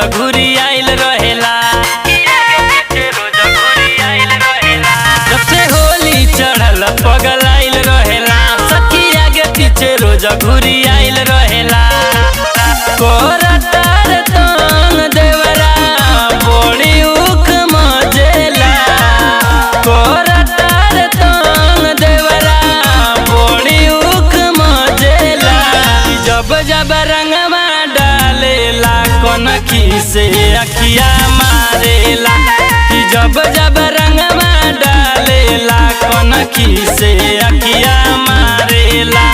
घुरी आइल रहेला। जब से होली चढ़ल पगल आइल रहेला, सखी आगे पीछे रोज घुरी आइल रहेला। कोरा तार तंग देवरा बड़ी उख मजेला, कोरा तार तंग देवरा बड़ी उख मजेला। जब जब रंगवा डालेला कनखी से अखिया मारेला, कि जब जब रंगवा डालेला कनखी से अखिया मारेला।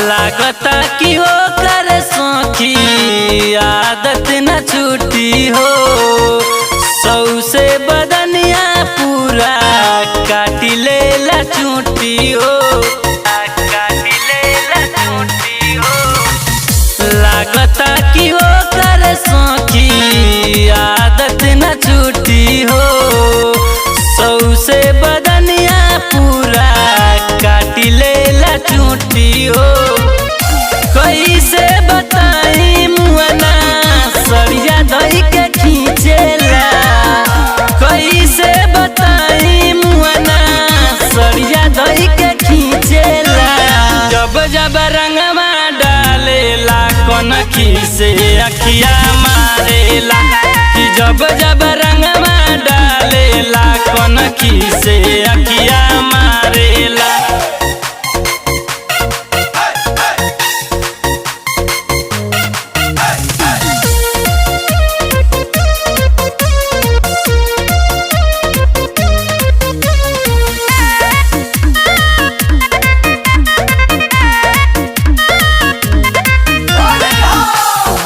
लागता कि हो कर सखी आदत न छूटी हो, सौ से बदनिया पूरा काटी लेला चूटी हो, काटी लेला चूटी हो। लागता कि हो कर सखी आदत न छूटी हो, सौ से बदनिया पूरा काटी लेला चूटी हो। कैसे बताई मुअना सरिया दही के खींचेला, कैसे बताई मुअना सरिया दही के खींचेला। जब जब रंगवा डालेला कनखी से अखिया मारेला, कि जब जब रंगवा डालेला कनखी से अखिया मारेला।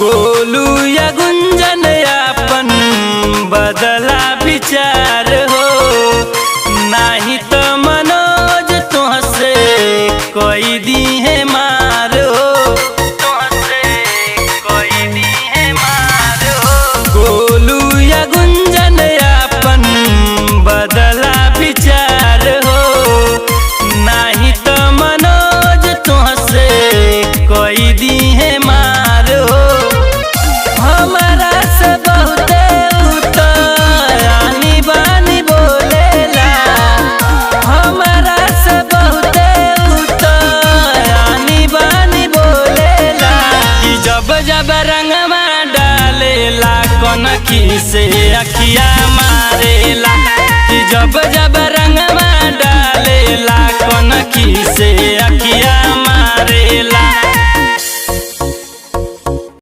गोलू या गुंजन अपन बदला विचार हो, नाही तो मनोज तुहसे कोई दी है मार हो, तुहसे कोई दी है मार हो। गोलू या गुंजन अपन बदला विचार हो, नाही तो मनोज तुहसे कोई दी है मार हो। हमारा से बहुते आनी बानी बोलेला, हमारा से बहुते आनी बानी बोलेला। कि जब जब रंगवा डालेला कनखी से अखिया मारेला, कि जब जब रंगवा डालेला कनखी से अखिया।